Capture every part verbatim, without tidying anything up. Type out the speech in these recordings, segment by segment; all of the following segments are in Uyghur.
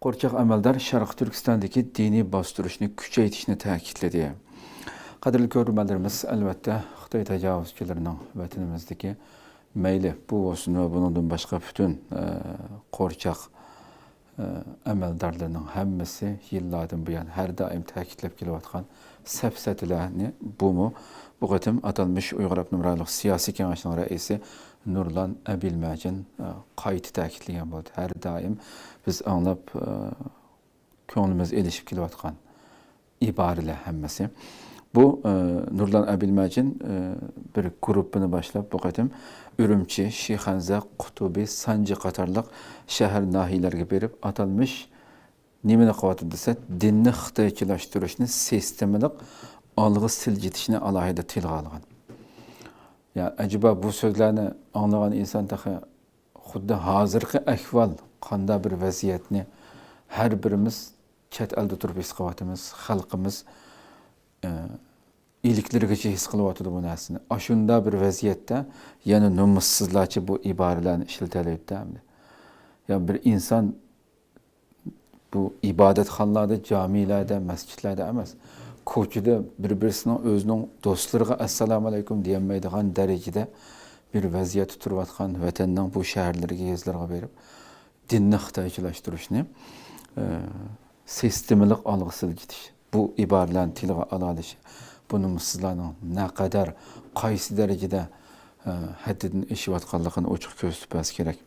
قورچاق ئەمەلدار شەرقىي تۈركىستاندىكى دىنىي باستۇرۇشنى كۈچەيتىشنى تەكىتلىدى. قەدىرلىك كۆرۈرمەنلىرىمىز، ئەلۋەتتە، خىتاي تاجاۋۇزچىلىرىنىڭ ۋەتىنىمىزدىكى مەيلى بۇ بولسۇن ۋە بۇنىڭدىن باشقا پۈتۈن، ئە، قورچاق، ئە، ئەمەلدارلىرىنىڭ ھەممىسى يىللاردىن بۇيان ھەر دائىم تەكىتلەپ كېلىۋاتقان سەپسەتىلەرنى بۇمۇ بۇ قېتىم ئاتالمىش ئۇيغۇر ئاپتونوم رايونلۇق سىياسىي كېڭەشنىڭ رەئىسى نۇرلان ئەبىلمەجىن، ئە، قايتا تەكىتلىگەن بولدى. ھەر دائىم بىز ئاڭلاپ، ئە، كۆڭلىمىز ئېلىشىپ كېلىۋاتقان ئىبارىلەر ھەممىسى. بۇ، ئە، نۇرلان ئەبىلمەجىن، ئە، بىر گۇرۇپپىنى باشلاپ، بۇ قېتىم ئۈرۈمچى، شىخەنزە، قۇتۇبى، سانجى قاتارلىق شەھەر، ناھىيەلەرگە بېرىپ، ئاتالمىش نېمىنى قىلىۋاتىدۇ دېسە، دىننى خىتايچىلاشتۇرۇشنى سىستېمىلىق ئالغا سىلجىتىشنى ئالاھىدە تىلغا ئالغان. يا، ئەجەبا بۇ سۆزلەرنى ئاڭلىغان ئىنسان تېخى خۇددى ھازىرقى ئەھۋال، قانداق بىر ۋەزىيەتنى ھەر بىرىمىز چەت ئەلدە تۇرۇپ ھېس قىلىۋاتىمىز، خەلقىمىز، ئە، ئىلىكلىرىگىچە ھېس قىلىۋاتىدۇ بۇ نەرسىنى. ئاشۇنداق بىر ۋەزىيەتتە يەنە نومۇسسىزلارچە بۇ ئىبارىلەرنى ئىشلىتەلەيدۇ ئەمدى. يا بىر ئىنسان بۇ ئىبادەتخانىلاردا، جامىلەردە، مەسچىتلەردە ئەمەس، كوچىدا بىر-بىرسىنىڭ ئۆزىنىڭ دوستلىرىغا ئەسسالامۇ ئەلەيكۇم دېيەلمەيدىغان دەرىجىدە بىر ۋەزىيەتتە تۇرۇۋاتقان ۋەتەننىڭ بۇ شەھەرلىرىگە، يېزىلىرىغا بېرىپ، دىننى خىتايچىلاشتۇرۇشنى، ئە، سىستېمىلىق ئالغا سىلجىتىش، بۇ ئىبارىلەرنى تىلغا ئالالىشى، بۇ نومۇسسىزلارنىڭ نەقەدەر، قايسى دەرىجىدە، ئە، ھەددىدىن ئېشىۋاتقانلىقىنى ئوچۇق كۆرسىتىپ بەرسە كېرەك.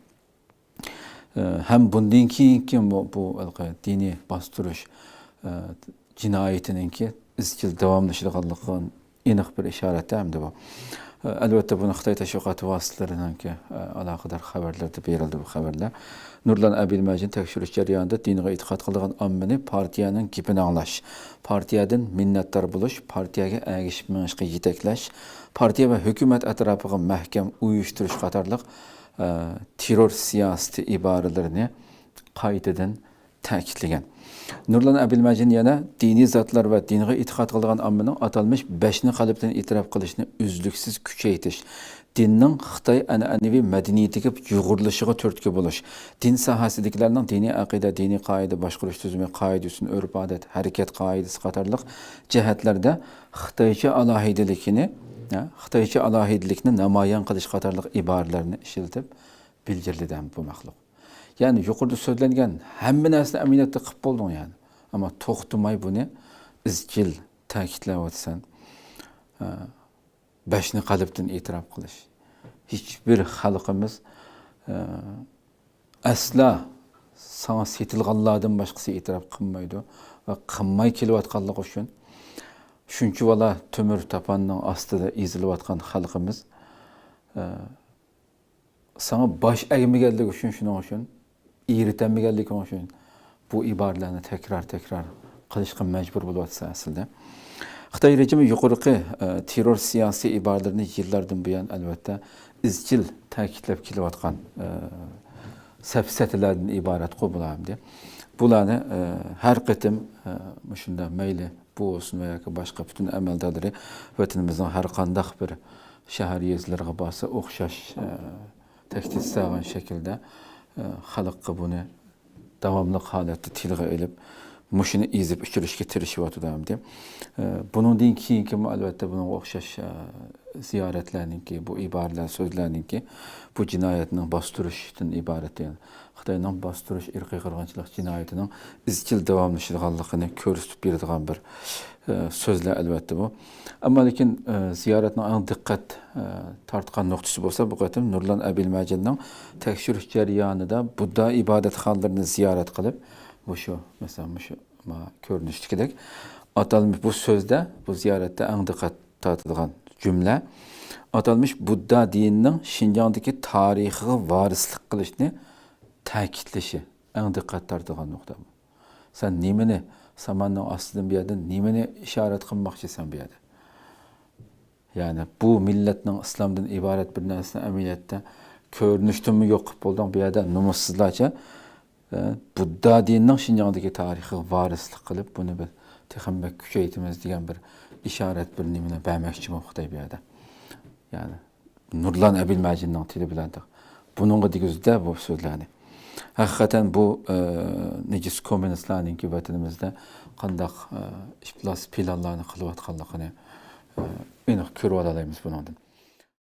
ئە، ھەم بۇندىن كېيىنكى بۇ، بۇ ھېلىقى دىنىي باستۇرۇش، ئە، جىنايىتىنىڭكى ئىزچىل داۋاملىشىدىغانلىقىغا ئېنىق بىر ئىشارەت ئەمدى بۇ. ئە، ئەلۋەتتە، بۇنى خىتاي تەشۋىقات ۋاسىتىلىرىنىڭكى، ئە، ئالاقىدار خەۋەرلىرىدە بېرىلدى بۇ خەۋەرلەر. نۇرلان ئەبىلمەجىن تەكشۈرۈش جەريانىدا دىنغا ئېتىقاد قىلىدىغان ئاممىنى پارتىيەنىڭ گېپىنى ئاڭلاش، پارتىيەدىن مىننەتدار بولۇش، پارتىيەگە ئەگىشىپ مېڭىشقا يېتەكلەش، پارتىيە ۋە ھۆكۈمەت ئەتراپىغا مەھكەم ئۇيۇشتۇرۇش قاتارلىق ئە، تېررور سىياسىتى ئىبارىلىرىنى قايتىدىن تەكىتلىگەن. نۇرلان ئەبىلمەجىن يەنە دىنىي زاتلار ۋە دىنغا ئېتىقاد قىلىدىغان ئاممىنىڭ ئاتالمىش بەشنى قەلبتىن ئېتىراپ قىلىشنى ئۈزلۈكسىز كۈچەيتىش، دىننىڭ خىتاي ئەنئەنىۋى مەدەنىيىتىگە يۇغۇرۇلۇشىغا تۈرتكە بولۇش، دىن ساھەسىدىكىلەرنىڭ دىنىي ئەقىدە، دىنىي قائىدە، باشقۇرۇش تۈزۈمى، قائىدە-يوسۇن، ئۆرپ-ئادەت، ھەرىكەت قائىدىسى قاتارلىق جەھەتلەردە خىتايچە ئالاھىدىلىكىنى، ھە، خىتايچە ئالاھىدىلىكنى نامايان قىلىش قاتارلىق ئىبارىلەرنى ئىشلىتىپ بىلجىرلىدى ھەم بۇ مەخلۇق. يەنى يۇقىرىدا سۆزلەنگەن ھەممە نەرسىنى ئەمەلىيەتتە قىلىپ بولدۇڭ يەنى. ئەمما توختىماي بۇنى ئىزچىل تەكىتلەۋاتىسەن. ھە، بەشنى قەلبتىن ئېتىراپ قىلىش. ھېچبىر خەلقىمىز، ئە، ئەسلا ساڭا سېتىلغانلاردىن باشقىسى ئېتىراپ قىلمايدۇ ۋە قىلماي كېلىۋاتقانلىقى ئۈچۈن شۇنچىۋالا تۆمۈر تاپاننىڭ ئاستىدا ئېزىلىۋاتقان خەلقىمىز، ئە، ساڭا باش ئەگمىگەنلىكى ئۈچۈن، شۇنىڭ ئۈچۈن ئېرىتەلمىگەنلىكىڭ ئۈچۈن بۇ ئىبارىلەرنى تەكرار، تەكرار قىلىشقا مەجبۇر بولۇۋاتىسەن ئەسلىدە. خىتاي رېجىمى يۇقىرىقى، ئە، تېررور سىياسىي ئىبارىلىرىنى يىللاردىن بۇيان، ئەلۋەتتە، ئىزچىل تەكىتلەپ كېلىۋاتقان، ئە، سەپسەتىلەردىن ئىبارەتقۇ بۇلار ئەمدى. بۇلارنى، ئە، ھەر قېتىم، ئە، مۇشۇنداق مەيلى بۇ بولسۇن ۋە ياكى باشقا پۈتۈن ئەمەلدارلىرى ۋەتىنىمىزنىڭ ھەر قانداق بىر شەھەر يېزىلىرىغا بارسا ئوخشاش، ئە، تەكتىك سالغان شەكىلدە، ئە، خەلققە بۇنى داۋاملىق ھالەتتە تىلغا ئېلىپ، مۇشۇنى ئېزىپ ئۆچۈرۈشكە تىرىشىۋاتىدۇ ئەمدى. ئە، بۇنىڭدىن كېيىنكىمۇ، ئەلۋەتتە، بۇنىڭغا ئوخشاش، ئە، زىيارەتلەرنىڭكى، بۇ ئىبارىلەر، سۆزلەرنىڭكى بۇ جىنايەتنىڭ باستۇرۇشتىن ئىبارەت، يەنى خىتاينىڭ باستۇرۇش، ئىرقىي قىرغىنچىلىق جىنايىتىنىڭ ئىزچىل داۋاملىشىدىغانلىقىنى كۆرسىتىپ بېرىدىغان بىر، ئە، سۆزلەر، ئەلۋەتتە، بۇ. ئەمما لېكىن، ئە، زىيارەتنىڭ ئەڭ دىققەت، ئە، تارتقان نۇقتىسى بولسا، بۇ قېتىم نۇرلان ئەبىلمەجىننىڭ تەكشۈرۈش جەريانىدا بۇددا ئىبادەتخانىلىرىنى زىيارەت قىلىپ، مۇشۇ، مەسىلەن، مۇشۇ ما كۆرۈنۈشتىكىدەك ئاتالمىش بۇ سۆزدە، بۇ زىيارەتتە ئەڭ دىققەت تارتىدىغان جۈملە، ئاتالمىش بۇددا دىنىنىڭ شىنجاڭدىكى تارىخىغا ۋارىسلىق قىلىشنى تەكىتلىشى ئەڭ دىققەت تارتىدىغان نۇقتا بۇ. سەن نېمىنى، ساماننىڭ ئاستىدىن بۇ يەردىن نېمىنى ئىشارەت قىلماقچىسەن بۇ يەردە؟ يەنى بۇ مىللەتنىڭ ئىسلامدىن ئىبارەت بىر نەرسىنى ئەمەلىيەتتە كۆرۈنۈشتىنمۇ يوق قىلىپ بولدۇڭ. بۇ يەردە نومۇسسىزلارچە، ئە، بۇددا دىنىنىڭ شىنجاڭدىكى تارىخىغا ۋارىسلىق قىلىپ، بۇنى بىر تېخىمۇ بەك كۈچەيتىمىز دېگەن بىر ئىشارەت، بىر نېمىنى بەرمەكچىمۇ خىتاي بۇ يەردە؟ يەنى نۇرلان ئەبىلمەجىننىڭ تىلى بىلەن بۇنىڭغا دېگۈزدە بۇ سۆزلەرنى. ھەقىقەتەن بۇ، ئە، نەجىس كوممۇنىستلارنىڭكى ۋەتىنىمىزدە قانداق، ئە، ئىپلاس پىلانلارنى قىلىۋاتقانلىقىنى، ئە، ئېنىق كۆرۈۋالالايمىز بۇنىڭدىن.